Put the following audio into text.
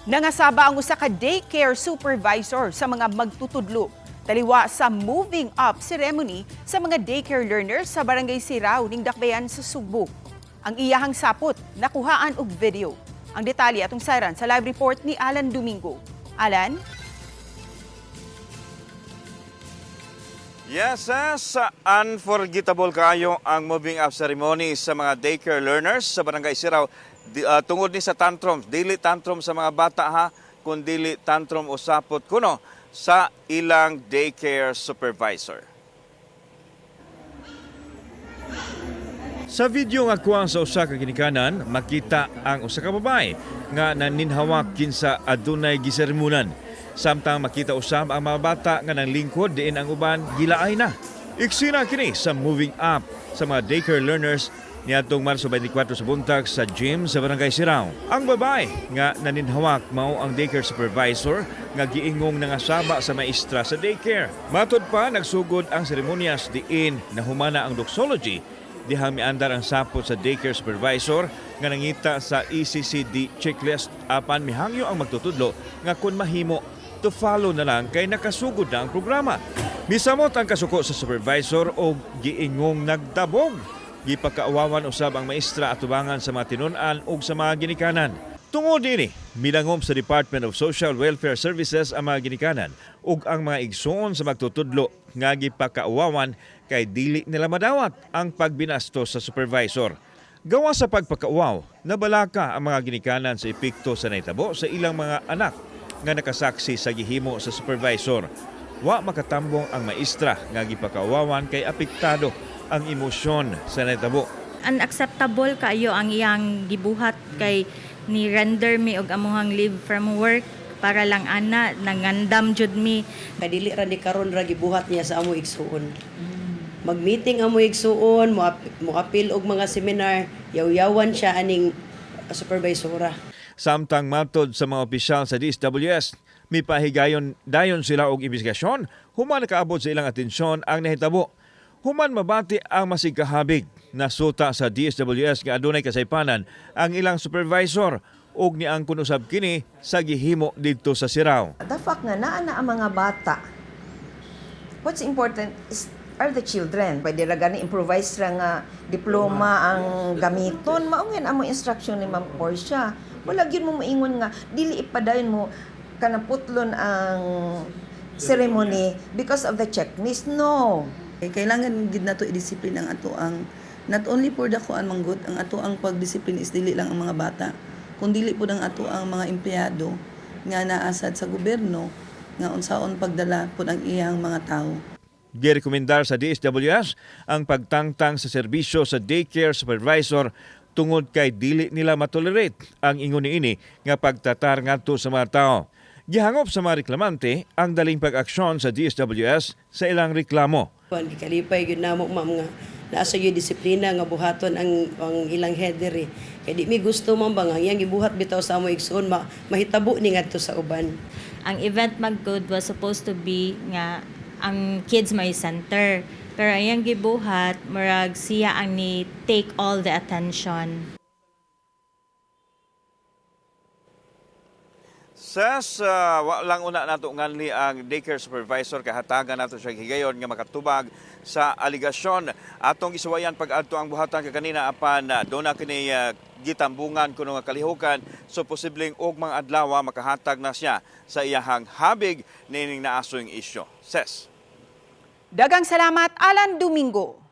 Nangasaba ang usa ka daycare supervisor sa mga magtutudlo. Taliwa sa moving up ceremony sa mga daycare learners sa Barangay Sirao ning Dakbayan sa Sugbo. Ang iyahang sapot nakuhaan og video. Ang detalye atong sayran sa live report ni Alan Domingo. Alan? Yes, sa unforgettable kayo ang moving up ceremony sa mga daycare learners sa Barangay Sirao. Tungod ni sa tantrum, dili tantrum sa mga bata ha, kun dili tantrum o sapot kuno sa ilang daycare supervisor. Sa video nga kuha sa usa ka ginikanan, makita ang usa ka babae nga naninhawak kinsa adunay gisermonan. Samtang makita usab ang mga bata nga nanglingkod diin ang uban gilaay na. Iksina kini sa moving up sa mga daycare learners niadtong Marso 24 sa buntag sa gym sa Barangay Sirao. Ang babae nga naninhawak mao ang daycare supervisor nga giingong nangasaba sa maestra sa daycare. Matod pa, nagsugod ang seremonyas diin nahumana ang doxology dihang miandar ang sapot sa daycare supervisor nga nangita sa ECCD checklist apan mihangyo ang magtutudlo nga kun mahimo to follow na lang kay nakasugod na ang programa. Misamot ang kasuko sa supervisor og giingong nagdabog. Gipakaawawan usab ang maestra atubangan sa mga tinun-an ug sa mga ginikanan. Tungod dinhi, midangop sa Department of Social Welfare Services ang mga ginikanan ug ang mga igsoon sa magtutudlo nga gipakauwawan kay dili nila madawat ang pagbinastos sa supervisor. Gawa sa pagpakauwaw, nabalaka ang mga ginikanan sa epekto sa nahitabo sa ilang mga anak nga nakasaksi sa gihimo sa supervisor. Wa makatambong ang maestra nga gipakauwawan kay apektado ang emosyon sa nahitabo. Unacceptable kaayo ang iyang gibuhat kay ni render mi og amuhang leave from work para lang ana nangandam jud mi. Kay dili ra ni karon ra gibuhat niya sa amo igsuon. Mag-meeting amo igsuon, mo-apil og mga seminar, yaw-yawan siya aning supervisora. Samtang matod sa mga opisyal sa DSWS, mipahigayon dayon sila og imbestigasyon human nakaabot sa ilang atensyon ang nahitabo. Human mabati ang masigkahabig nasuta sa DSWS nga adunay kasaypanan ang ilang supervisor ug niangkon usab kini sa gihimo didto sa Sirao. The fact nga naa na ang mga bata, what's important is are the children. Pwede ra gani improvise ra nga diploma ang gamiton. Mao nga amo instruction ni Ma'am Portia. Wala gyud mo moingon nga dili ipadayon mo kanang putlon ang ceremony because of the checklist. No. Eh, kailangan gid nato i-discipline ang ato ang not only for the kuan manggod, ang ato ang pagdisiplin is dili lang ang mga bata kun dili pud ang ato ang mga empleyado nga naasad sa gobyerno nga unsaon pagdala pud ang iyang mga tawo. Girekomendar sa DSWS ang pagtangtang sa serbisyo sa daycare supervisor tungod kay dili nila matolerate ang ingon niini nga pagtatar ngadto sa mga tao. Gihangop sa mga reklamante ang daling pag-aksyon sa DSWS sa ilang reklamo. Kuan, gikalipay gyud namo, ma'am, nga naa sa gyud disiplina nga buhaton ang ilang header eh. Kay di mi gusto, ma'am, ba nga ang iyang gibuhat bitaw sa amo igsuon mahitabo ni ngadto sa uban. Ang event man gud was supposed to be nga ang kids may center, pero ang iyang gibuhat murag siya ang ni take all the attention. Ses, wa lang una nato nganli ang daycare supervisor kay hatagan nato siya higayon nga makatubag sa aligasyon. Atong gisuwayan pag-adto ang buhatan kaganina apan doon na kini gitambungan kuno nga kalihukan, so posibleng og mga adlaw makahatag na siya sa iyahang habig nining naasoyng isyu. Ses. Dagang salamat, Alan Domingo.